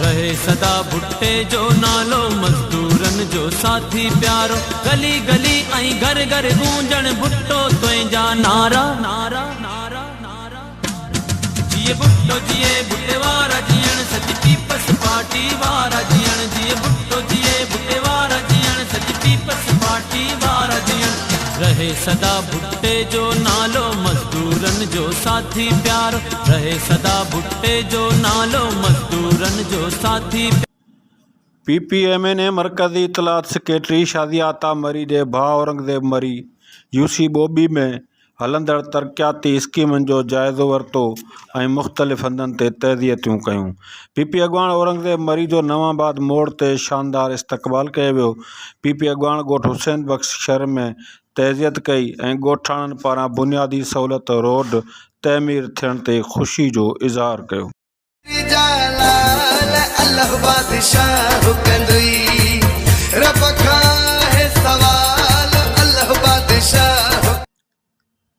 رهي سدا ڀٽي جو نالو مزدورن جو ساٿي پيارو گلي گلي ۽ گهر گهر گونجڻ ڀٽو تنهنجا نعرا نعرا نعرا نعرا جيئي ڀٽو جيئي ڀٽي وارا جيئڻ سڄي پيپلز پارٽي وارا جيئڻ جيئي ڀٽو جيئي ڀٽي وارا جيئڻ سڄي پيپلز پارٽي وارا جيئڻ رهي سدا ڀٽي جو نالو مزدورن جو ساٿي پيارو رهي سدا ڀٽي جو نالو مزدورن جو ساٿي. P P M N A مرڪزي اطلاعات سيڪريٽري شازيه عطا مري جي ڀاء اورنگزيب مري يو سي ٻوٻي ۾ هلندڙ ترقياتي اسڪيمن جو جائزو ورتو ۽ مختلف هنڌن تي تعزيتون ڪيون. پي پي اڳواڻ اورنگزيب مري جو نئون آباد موڙ تي شاندار استقبال ڪيو ويو. پي پي اڳواڻ ڳوٺ حسين بخش شھر ۾ تعزيت ڪئي ۽ ڳوٺاڻن پاران بنيادي سهولت روڊ تعمير ٿيڻ تي خوشي جو اظهار ڪيو.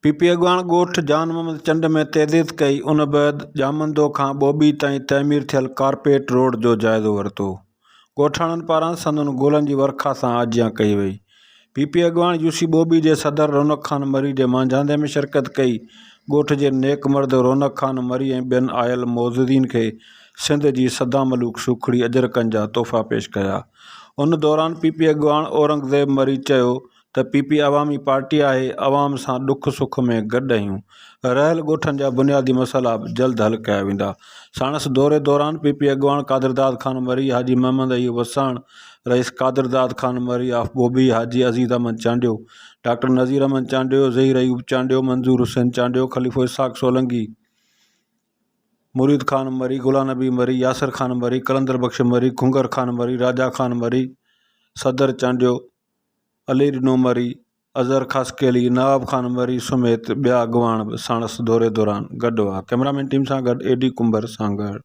پي پي اڳواڻ ڳوٺ جان محمد چنڊ ۾ تعزيت ڪئي ان بعد ڄامندو کان ٻوٻي تائين تعمير ٿيل ڪارپيٽ روڊ جو جائزو ورتو. ڳوٺاڻن پاران سندن گلن جي ورکا سان آجيان ڪئي وئي. پي پي اڳواڻ يو سي ٻوٻي جي صدر رونق خان مري جي مانجهاندي ۾ شرڪت ڪئي. ڳوٺ جي نيڪ مرد رونق خان مري ۽ ٻين آيل معززين کي سنڌ جي سدا ملوڪ سوکڙي اجرڪن جا تحفا پيش ڪيا. ان دوران پي پي اڳواڻ اورنگزيب مري چيو ته پي پي عوامي پارٽي آهي، عوام سان ڏک سک ۾ گڏ آهيون، رهيل ڳوٺن جا بنيادي مسئلا به جلد حل ڪيا ويندا. ساڻس دوري دوران پي پي اڳواڻ قادرداد خان مري، حاجي محمد ايوب وساڻ، رئيس قادرداد خان مري آف ٻوٻي، حاجي عزيز احمد چانڊيو، ڊاڪٽر نذير احمد چانڊيو، ظهير ايوب چانڊيو، منظور حسين چانڊيو، خليفو اسحاق سولنگي، مريد خان مري، غلام نبي مري، ياسر خان مري، قلندر بخش مري، کنگهر خان مري، راجا خان مري، صدر چانڊيو، علي ڏنو مري، اظهر خاصخيلي، نواب خان مري سميت ٻيا اڳواڻ به ساڻس دوري دوران گڏ هئا. ڪئميرامين ٽيم سان گڏ اي ڊي ڪنڀر سانگهڙ.